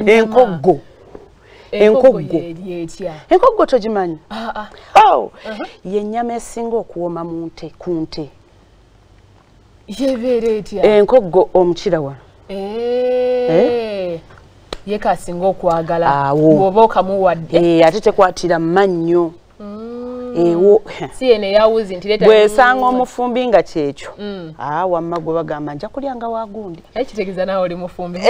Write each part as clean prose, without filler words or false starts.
Enkoggo. Enkoggo. Enkoggo togimanyi? Oh, ye nnyama esinga okuwooma mu nte ku nte. Yebeera etya? Enkoggo omukira wano. Ye kasinga okwagala. Bw'oba okamuwadde. Ate tekwatira mannyo. Ewo. Si eno eyawuzi nti leeta. Bw'esanga omufumbi nga kyekyo. Wamma gwe bagamba nja kulya nga wagundi. Naye kitegeeza naawe oli mufumbi.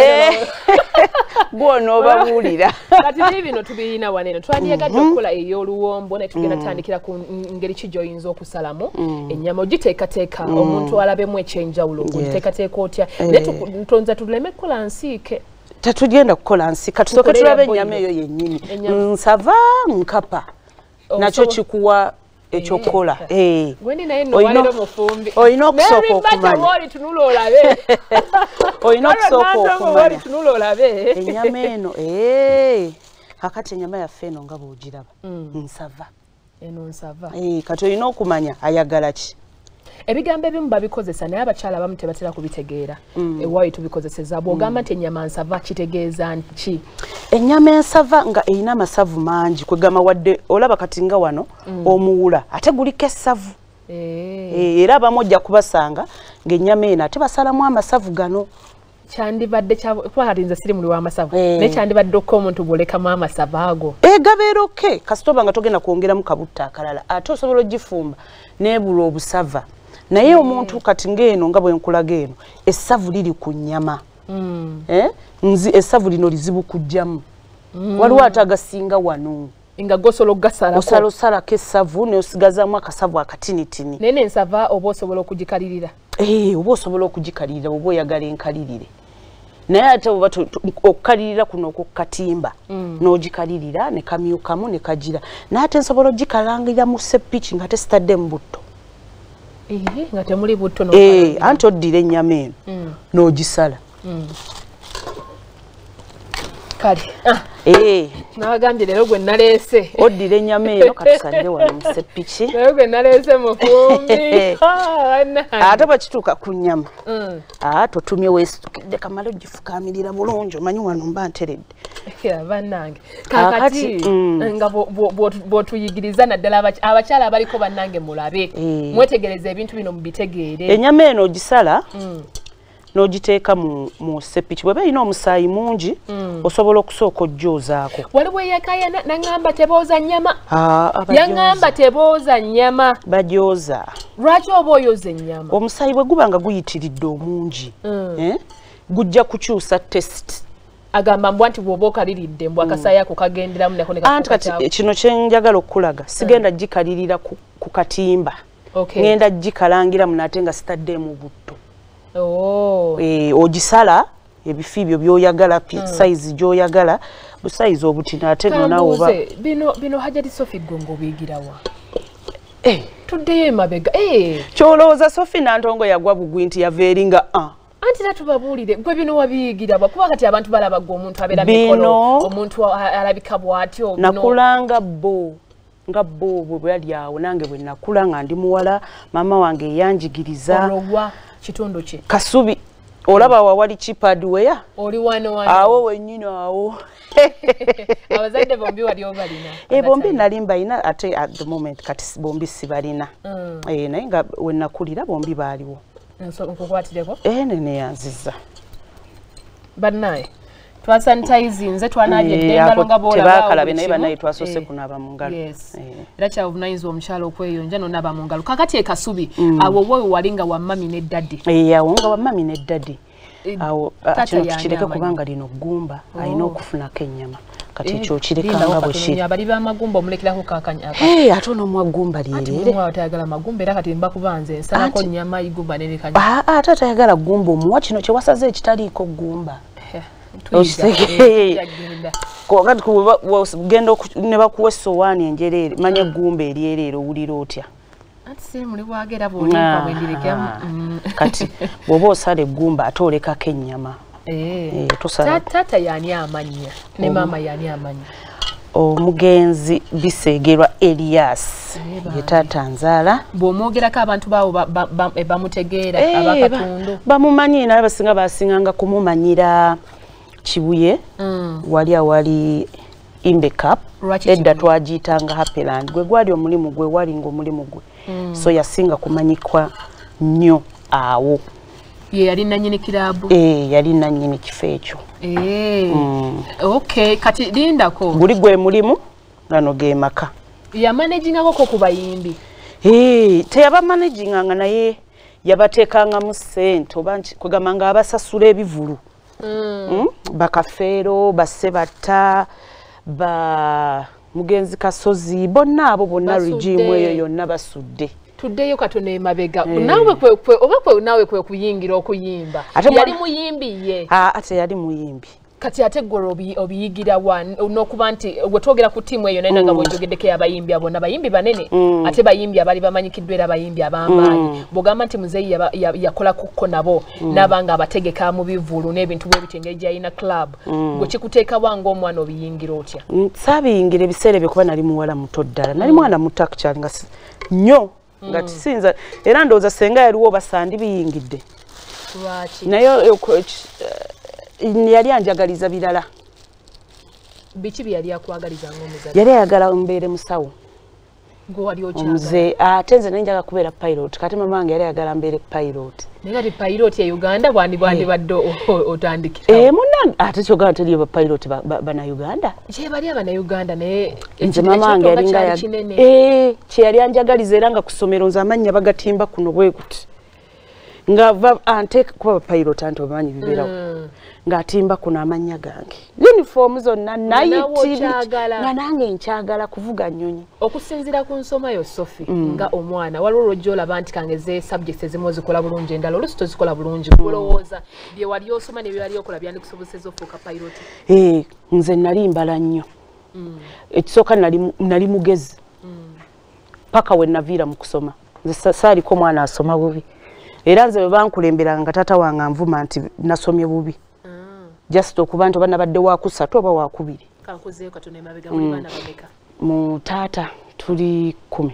Gw'onoobabuulira. Kati biri bino tubirina wano eno. Twandyagadde okukola ey'oluwombo naye tugenda tutandikira ku ngeri ki gy'oyinza okusalamu ennyama ogiteekateeka omuntu alabemu ekyenjawulo. Ogiteekateeka otya? Naye ntonza tuleme kukola nsiike. Tetugenda kukola nsiika. Tusooke tulabe ennyama eyo yennyini. Nsava nkapa. Nakyo kikuwa ekyokukola. Olina okusooka okumanya. Olina okusooka okumanya. Ennyama eno, kakati ennyama yaffe eno nga bw'ogiraba. Nsava. Eno nsava. Kati olina okumanya ayagala ki. Ebigambo ebimu babikozesa naye abakyala abamu tebatera kubitegeera. Ewaayo tubikozeseza. Bw'ogamba nti ennyama nsava kitegeeza ki? Ennyama ensava nga erina amasavu mangi kwegamba wadde olaba kati nga wano omuwula ate guliko essavu. Era abamu ojja kubasanga ng'ennyama eno ate basalamu amasavu gano. Kyandibadde kuba kati nze siri muli w'amasavu naye kyandibadde okko omuntu bw'olekamu amasavu ago. Gabeera okke kasita oba nga togenda kwongeramu kabutta akalala ate osobola ogifumba n'ebula obusava. Naye omuntu kati ng'eno nga bwe nkulaga eno essavu liri ku nnyama. Essavu lino lizibu kuggyamu. Waliwo ate agasinga wano. Nga gosobola okugasalako. Osala osalako essavu n'osigazaamu akasavu akatinitini. Naye n'ensava oba osobola okugikalirira? Oba osobola okugikalirira oba oyagala enkalirire. Naye ate oba okukalirira kuno okukatimba n'ogikalirira ne kamyukamu ne kagira. Naye ate nsobola ogikalangira mu ssepiki nga tesitaddemu butto. Nga temuli butto. Anti oddira ennyama eno n'ogisala. Kale. Nabagambye leero gwe naleese. Oddira ennyama eno katusalire wano mu ssepiki. Leero gwe naleese mufumbi. Ate bwe kituuka ku nnyama. Totumye weesitukidde kamale ogifukaamirira bulungi omanyi wano mba nteredde. Bannange. Kaakati nga bw'otuyigiriza naddala abakyala abaliko bannange mulabe. Mwetegereze ebintu bino mubitegeere. Ennyama eno ogisala. N'ogiteeka mu ssepiki bw'eba erina omusaayi mungi osobola okusooka ojjoozaako. Waliwo eyakaya n'aŋŋamba tebooza nnyama. Yaŋŋamba tebooza nnyama. Bagyoza. Lwaki oba oyoza ennyama? Omusaayi bwe guba nga guyitiridde omungi gujja kukyusa test. Agamba mbwa nti bw'oba okaliridde mbwa akasaayi ako kagenderamu nako ne kafuuka kyavu. Anti kati kino kye njagala okukulaga sigenda gikalirira ku katimba. Ŋŋenda gikalangiramu nate nga sitaddeemu butto. Ogisala ebifi byo by'oyagala size gy'oyagala busayizi obutino ate nno oba bino Hajati Sophie gwe ng'obiyigirawa? Tuddeyo emabega. Ky'olowooza Sophie Nantongo yagwa bugwi nti yava eri nga Anti era tubabuulire gwe bino wabiyigira kuba kati abantu balaba gwe omuntu abeera mikono omuntu alabika bw'atyo. Nakula nga bo nga bo bwe bali awo nange bwe nakula nga ndi muwala maama wange eyanjigiriza. Olwo kitundu ki? Kasubi. Olaba wawali chipadweya? Oli wano wano. Awo wennyini awo. Abazadde bombi wali obalina? Bombi nali mbalina ate at the moment kati bombi sibalina. Naye nga we nakulira bombi baaliwo. Nkukwatireko? Neyanzizza. Bannaye. Twasanitizinze twanaabye engalo nga bw'olaba. Tebaakalabe naye bannaye twasoose kunaaba mu ngalo. Era kyabuvunaanyizibwa omukyala okweyonja n'onaaba mu ngalo. Kaakati e Kasubi awo wo wali nga wa mami ne daddy. Awo nga wa mami ne daddy. Awo kino tukireke kubanga lino ggumba alina okufunako ennyama. Kati ekyo okireka nga bwe kiri. Abali b'amagumba omulekerako kaakanya. Ate onoomuwa ggumba lyerere. Ate omuwa atayagala magumba era kati mba kubanze nsalako nnyama igumba nereka. Ate atayagala ggumba omuwa kino kye wasaze ekitaliiko ggumba. Genda ne bakuwa essowaani enjereere manya eggumba eryereere owulira otya? Kati bw'oba osala eggumba ate olekako ennyama. Taata y'ani amannya ne maama y'ani amannya? Omugenzi Bisegerwa Elias ye taata nzaala. Bw'omwogerako abantu baawo bamutegeera abakatundu? Bamumanyi naye abasinga basinganga kumumanyira Kibuye. Wali awali Imbe Cup. Edda twagiyitanga Happyland. Gwe gwali omulimu gwe, walinga omulimu gwe. So yasinga kumanyikwa nnyo awo. Ye yali nannyini kiraabu? Yali nannyini kifo ekyo. Okay, kati lindako. Guli gwe mulimu, gano ge maka. Yamanagingako ku bayimbi? Teyabamanaginganga naye yabateekangamu ssente oba kugamba nga abasasula ebivulu. Bakafeero, Basebatta, ba Mugenzi Kasozi, bonna abo bonna regimu eyo yonna basudde. Tuddeyo katono emabega. Naawe oba naawe kwe kuyingira okuyimba. Yali muyimbi ye? Ate yali muyimbi. Kati ate ggwe obiyigira wa n'okuba nti gwe twogera ku ttiimu eyo naye nga bw'ojogeddeko abayimbi abo n'abayimbi banene ate bayimbi abali bamanyikiddwa era abayimbi ab'amaanyi. Bw'ogamba nti muzeeyi yakolako nabo n'aba nga abategeka mu bivvulu n'ebintu bwe bityo engeri gy'alina club, gwe kikuteeka wa ng'omwana obiyingira otya? Saabiyingira ebiseera ebyo kuba nali muwala muto ddala. Nali mwana muto actually nga nnyo nga tisinza era ndowooza senga yaliwo basandi biyingidde. Lwaki? Naye yali anjagaliza birala. Biki bye yali akwagaliza ng'omuzadde? Yali ayagala mbeere musawo. Gwe wali okyagala? Nze ate nze njagala kubeera pilot. Kati mama wange yali ayagala mbeere pilot. Naye kati pilot ya Uganda bwandibadde otandikira. Munnange ate kyogamba teriyo ba pilot bannayuganda? Gye bali abannayuganda naye nze mama wange yalinga kye yali anjagaliza era nga ku ssomero nze amannya bagatimba kuno bwe kuti. Nga ante kuba pilot anti obamanyi bibeerawo. Ng'atimba kuno amannya gange. Uniform zonna nayiti nga nange nkyagala kuvuga nnyonyi. Okusinziira ku nsoma yo Sophie nga omwana waliwo lw'ojja olaba nti kangeze subjects ezimu ozikola bulungi endala oluusi tozikola bulungi. Olowooza bye wali osoma ne bye wali okola byandikusobozesezza okufuuka pilot? Nze nali mbala nnyo. Ekisooka nali mugezi. Paka we naviira mu kusoma. Nze saaliko mwana asoma bubi. Era nze bwe bankulemberanga nga taata wange anvuma nti nasomye bubi. Just okuba nti oba nabadde wakusatu oba wakubiri. Kankuzeeyo katono emabega, muli baana bameka? Mu taata tuli 10.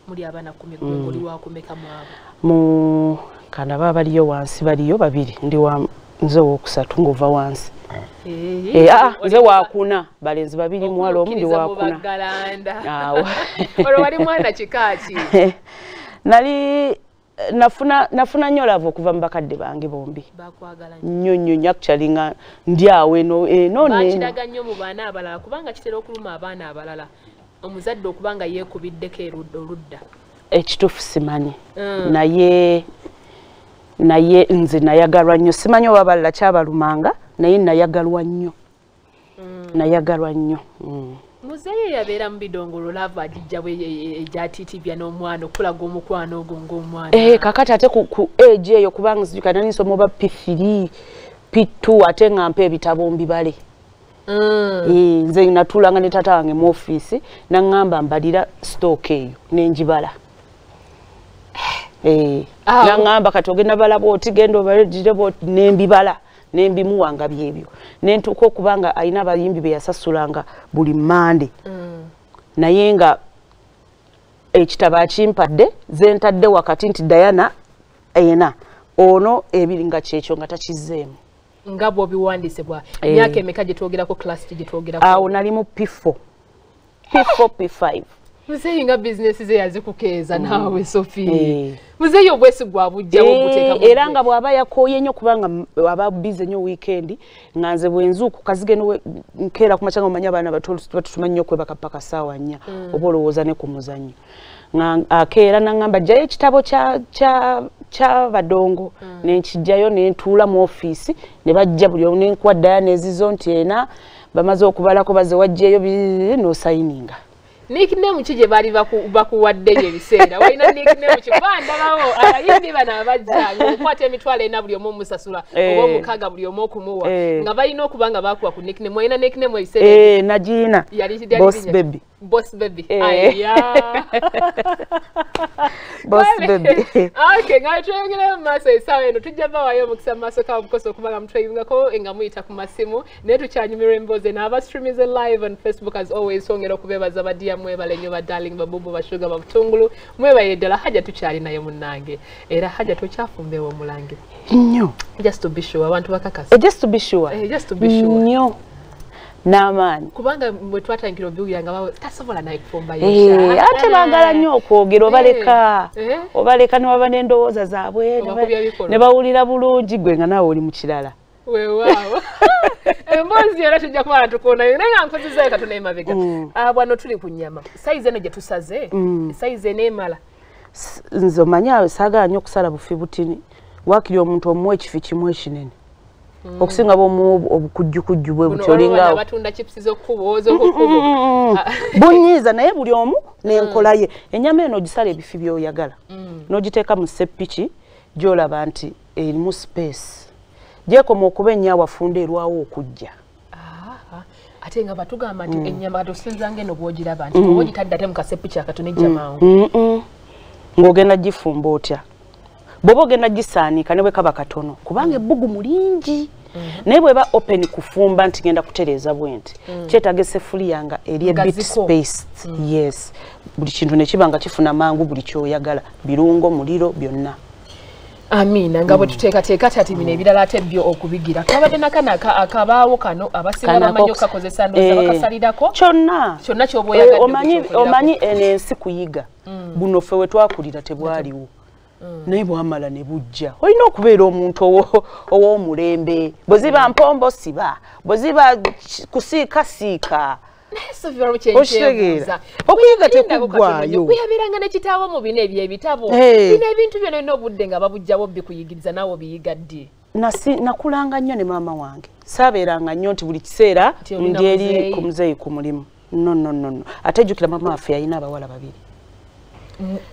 Muli abaana 10, gwe oli wakumeka mu abo? Mu kandaba baliyo wansi baliyo babiri, ndi wa nze wokusatu ng'ova wansi. Nze wakuna, balenzi babiri muwala omu ndi wakuna. Olwo wali mwana kika ki? Nali nafuna nnyo love okuva mu bakadde bange bombi. Bakwagala nnyo nnyo actually nga ndi awo eno eno ne. Bakiraga nnyo mu baana abalala kubanga kitera okuluma abaana abalala. Omuzadde okuba nga yeekubiddeko oludda. Ekituufu simanyi. Naye nze nayagalwa nnyo. Simanyi oba abalala kyabalumanga naye nayagalwa nnyo. Nayagalwa nnyo. Muzeeyi yabeera mu bidongolo love agijja bwe egyatiitibya n'omwana okulaga omukwano ogwo ng'omwana. Kakati ate ku age eyo kubanga nzijukira nali nsoma oba P3, P2 ate nga mpa ebitabo mbibale. Nze natuulanga ne taata wange mu ofiisi n'aŋŋamba mbalira stock eyo ne njibala. N'aŋŋamba kati ogenda bala bw'oti genda obalire bw'oti ne mbibala. Nembimuwanga byebyo. Nentuuka okubanga alina abayimbi be yasasulanga buli Mmande. Naye nga ekitabo akimpadde ze ntadde wakati nti Diana ena ono ebiri nga kyekyo nga takizzeemu. Nga bw'obiwandiise bwa myaka emeka gye twogerako class gye twogerako? Awo nali mu P4. P4 P5. Muzeeyi nga bizinesi ze yazikukeeza naawe Sophie. Muzeeyi obwesigwa bujjawo buteeka. Era nga bw'aba yakooye nnyo kubanga aba busy nnyo weekend nga nze bwe nzuukuka zigenda nkeera ku makya nga omanyi abaana bato tumanyi nnyo okwebaka paka ssaawa 4 oba olowooza ne ku muzannyo. Nga akeera n'aŋŋamba ggyayo ekitabo kya badongo ne nkiggyayo ne ntuula mu ofiisi ne bajja buli omu ne nkuwa Diana ezizo nti ena bamaze okubalako bazze waggyeyo n'osayininga. Nickname ki gye baali bakuwaddeyo ebiseera? Walina nickname ki? Kuba ndabawo abayimbi bano abajja ng'okwata emitwalo 4 buli omu omusasula oba 6 buli omu okumuwa nga balina okuba nga baakuwa ku nickname. Walina nickname ebiseera? Nagiina. Boss baby. Boss baby. Aya. Boss baby. Okay, nga tweyongerayo mu maaso essaawa eno tujja bawayo omukisa mu maaso ka bukosa okuba nga mutweyungako nga muyita ku masimu naye tukyanyumirwa emboozi eno. Aba streamize live on Facebook as always twongera okubeebaza ba dear mutya mwebale nnyo ba darling babubu bashuga babutungulu mwebalire ddala. Hajja tukyali naye munnange, era Hajja tokyafumbeewo omulange nnyo. Just to be sure, abantu bakakasa. Just to be sure. Just to be sure. Nnyo n'amaanyi, kubanga bwe twatandikira obiwulira nga tasobola naye kufumba. Ate baagala nnyo okwogera, obaleka obaleka ne baba n'endowooza zaabwe ne bawulira bulungi, gwe nga naawe oli mu kirala. Weewaawo, emboozi yonna tujja kuba tukonayo, naye nga nkozezaayo katono emabega. Wano tuli ku nnyama, sayizi eno gye tusaze, sayizi eneemala. Nze omanyi awo saagala nnyo okusala bufi butini, waakiri omuntu omuwa ekifi kimu ekinene okusinga bw'omuwa obukujjukujju bwe butyo, olinga batunda chips z'okkubo z'okkubo bunyiiza. Naye buli omu n'enkola ye. Ennyama eno ogisala ebifi by'oyagala, n'ogiteeka mu seppiki gy'olaba nti erimu space, gyekoma okuba ennyo awafunda erwawo okujja. Ate nga batugamba nti ennyama kati osinza ng'eno bw'ogiraba nti oba ogitadde ate mu kasepiki akatono ejja mangu. Ng'ogenda gifumba otya? Bw'oba ogenda gisaanika ne bwe kaba katono, kubanga ebbugumu lingi. Naye bw'eba open kufumba nti ngenda kutereeza bwe nti, kyetaaga essefuliya nga eri a bit spaced. Yes, buli kintu ne kiba nga kifuna mangu buli ky'oyagala, birungo, muliro, byonna. Amiina. Nga bwe tuteekateeka ati bino ebirala ate byo okubigira, twabadde nakano akabaawo kano abasinga bamanyi okukakozesa, ndowooza bakasalirako kyonna kyonna ky'oba oyagadde. Omanyi eno ensi kuyiga, buno ffe we twakulira tebwaliwo, naye bwamala ne bujja. Olina okubeera omuntu ow'omulembe. Bwe ziba mpombo siba, bwe ziba kusiika siika. Okitegeera, okuyiga tekuggwayo. Kuyabeeranga ne kitaawo mu bino ebyo ebitabo, bino ebintu byonna olina obudde nga babugjawo bikuyigiriza, naawe obiyiga ddi? Nakulanga nnyo ne maama wange, saabeeranga nnyo nti buli kiseera ndi eri ku muzeeyi ku mulimu. No no no no. Ate jjukira maama waffe yalina abawala babiri.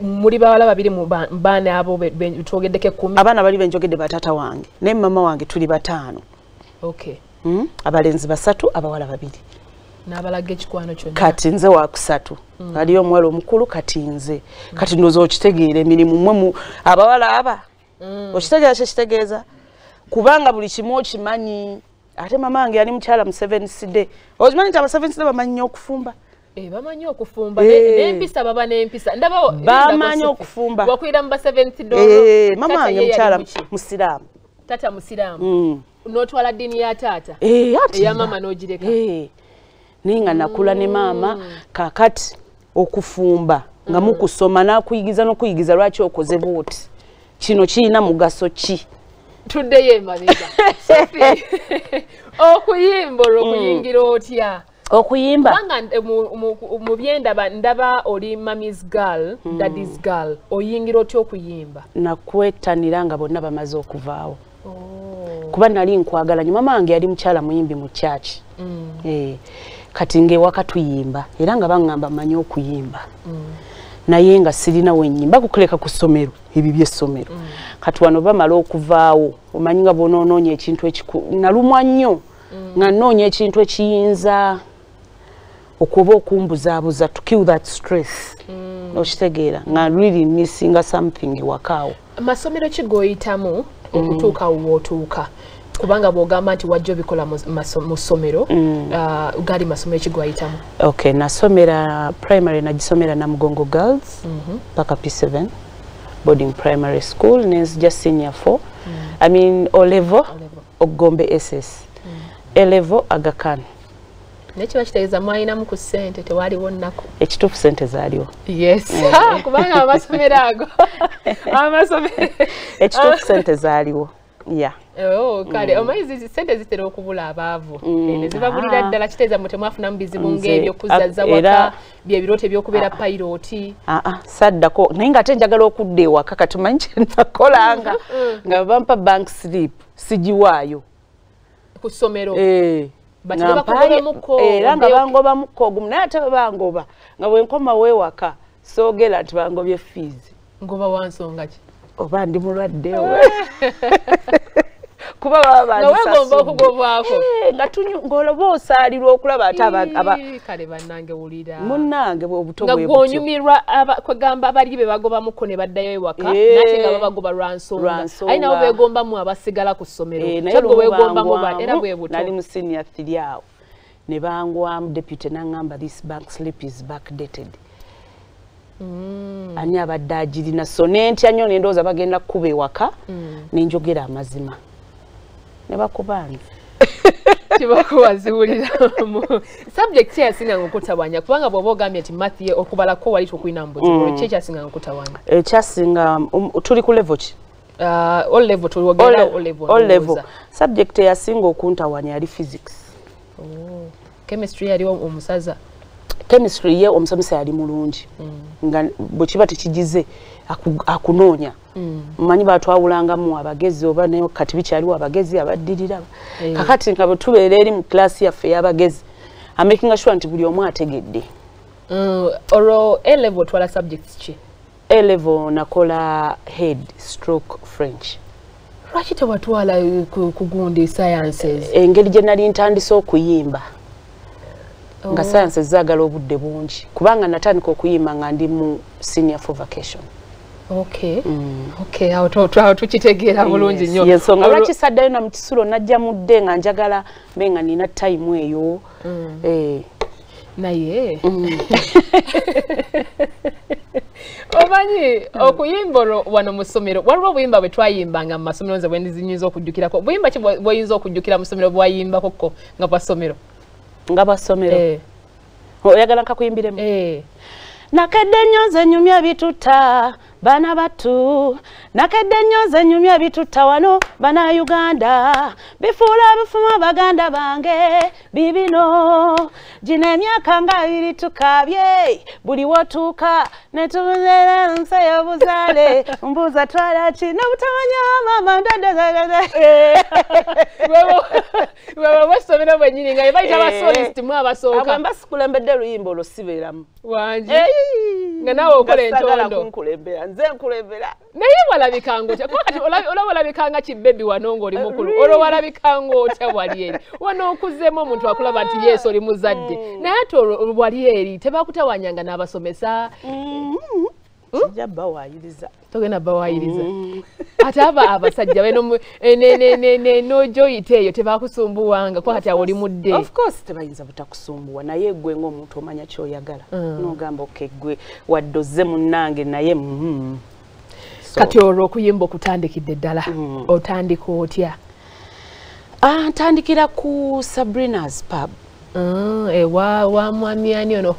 Muli bawala babiri mu baana abo twogeddeko 10? Abaana bali benjogedde bataata wange, naye maama wange tuli 5. Okay. Abalenzi 3, abawala 2. N'abalaga ekikwano kyonna. Kati nze wakusatu, aliyo omuwala omukulu, kati nze. Kati ndowooza okitegeera emirimu mmwe abawala aba, okitegeera kyekitegeeza, kubanga buli kimu okimanyi. Ate mama wange yali mukyala mu Seventh Day. Okimanyi nti aba Seventh Day bamanyi nnyo okufumba? Bamanyi okufumba n'empisa, baba n'empisa. Ndabawo bamanyi okufumba. Wakulira mu ba Seventh Day? Mama wange mukyala musiraamu. Taata musiraamu, n'otwala ddiini ya taata, eya mama n'ogireka. Naye nga nakula ne maama. Kaakati okufumba nga mukusoma n'akuyigiza n'okuyigiza lwaki okoze bw'oti, kino kirina mugaso ki. Tuddeyo emabega, okuyimba olwo okuyingira otya? Okuyimba kubanga mu byendaba ndaba oli mummy's girl, daddy's girl, oyingira otya okuyimba? Nakwetanira nga bonna bamaze okuvaawo, kuba nali nkwagala nnyo. Mama wange yali mukyala muyimbi mu kyaki. Kati ng'ewaka tuyimba, era nga baŋŋamba mmanyi okuyimba, naye nga sirina wennyimba kukuleka ku ssomero, ebyo by'essomero. Kati wano bamala okuvaawo, omanyi nga bw'onoonoonya ekintu nalumwa nnyo nga nnoonya ekintu ekiyinza okuba okumbuzaabuza, to kill that stress. Okitegeera nga really missing something ewakaawo. Masomero ki g'oyitamu okutuuka w'otuuka? Kubanga bw'ogamba nti wajja obikola mu ssomero, gaali masomero ki g'oyitamu? Okay, nasomera primary, nagisomera Namugongo Girls paka P7 boarding primary school, nenzija senior 4, I mean O level, Ogombe SS, A level Aga Khan. Naye kiba kitegeeza mwalinamu ku ssente, tewaliwo nnaku. Ekituufu ssente zaaliwo. Yes, kubanga amasomero ago amasomero Ekituufu ssente zaaliwo. Yeah. Oh, kale omanyi ssente zitera okubula abaavu, ne zibabulira ddala. Kitegeeza mwe temwafunamu bizibu ng'ebyo kuzazza waka, byebirooto ebyokubeera payiroti? Saddako, naye ng'ate njagala okudda ewaka. Kati omanyi kye nakolanga? Nga bampa bank slip, sigiwaayo ku ssomero. Era nga bangobamuko ogumu, naye ate bwe bangoba nga bwe nkomawo ewaka soogera nti bangobye fees. Ngoba wa nsonga ki? Oba ndi mulwadde, kuba baba wegomba okugobwako. Nga ng'oloba osaalirwa okulaba ate Kale bannange, wulira. Munnange obuto nga bwe gwonyumirwa kwegamba abali be bagobamuko ne baddayo ewaka, nate nga babagoba lwa nsonga, aye nabo beegombamu abasigala ku ssomero. Naye gwe weegombamu era bwe buto. Nali mu senior 3 awo. Ne bangwamu deputy n'aŋŋamba, "This bank slip is backdated." Ani abadde agirina? So nentya nnyo, nendowooza bagenda kukuba ewaka. Nenjogera amazima ne bakuba nze. Kibakuwa ziwuliramu. Subject ki yasinganga okutawanya? Kubanga bw'oba ogambye nti math ye okubalako wali tokulina mu buzibu, ki ekyasinganga okutawanya? Ekyasinga, tuli ku level ki? O level, tuwogera O level. O level, subject eyasinga okuntawanya yali physics. Oh. Chemistry yali omusaza? Chemistry ye omusomesa yali mulungi, nga bwe kiba tekigize akunoonya. Mmanyi batwawulangamu abagezi, oba naye kati bikyaliwo, abagezi abaddirira. Kakati nga bwe tubeera eri mu kilasi yaffe ey'abagezi, amakinga sure nti buli omu ategedde. Olwo A level otwala subjects ki? A level nakola head stroke French. Lwaki tewatwala ku gundi sciences? Engeri gye nali ntandise okuyimba, nga sciences zaagala obudde bungi, kubanga natandika okuyimba nga ndi mu senior four vacation. Okay, awo tukitegeera bulungi nnyo. Yensonga lwaki saddayo na mu kisulo, najja mudde nga njagala mbe nga nina time eyo. Naye omanyi okuyimba olwo wano mu ssomero, waliwo obuyimba bwe twayimbanga mu masomero, nze bwe ndizinyinza okujjukirako. Buyimba ki bw'oyinza okujjukira mu ssomero bwayimbako ko nga bwa ssomero? Nga bwa ssomero? Eh. Oyagala nkakuyimbiremu? Eh. Nakedde nnyo nze nyumya bitutta bana batu, nakedde nnyo nze nyumya bitutta wano bana Uganda, bifuula bifuma baganda bange bibino, gino emyaka nga abiri tukabye buli wotuuka netubuzera nsi y'obuzaale, mbuuza twala ki nobutamanya mama ndadadadada. Wewe bwessomero bwennyini nga bayita basolist mu abasooka. Abo mba sikulembedde luyimba olwo sibeeramu. Wangi nga naawe okola entondo. Kunkulembera nze nkulembera. Naye walabikanga otya? Kuba kati olaba olabikanga kibebi wano ng'oli mukulu, olwo walabikanga otya wali eri? Wano okuzeemu omuntu akulaba nti yesu oli muzadde, naye ate olwo wali eri tebakutawanyanga n'abasomesa? Kijja bawaayiriza. Togenda bawaayiriza. Ate aba abasajja beno n'ojoyita eyo tebakusumbuwanga, kuba kati awo oli mudde? Of course tebayinza butakusumbuwa, naye gwe ng'omuntu omanya ky'oyagala, n'ogamba okay, gwe wadde ozze munnange, naye Kati olwo okuyimba okutandikidde ddala, otandika otya? Ah, ntandikira ku Sabrina's Pub. Ewa wa mwami ani ono?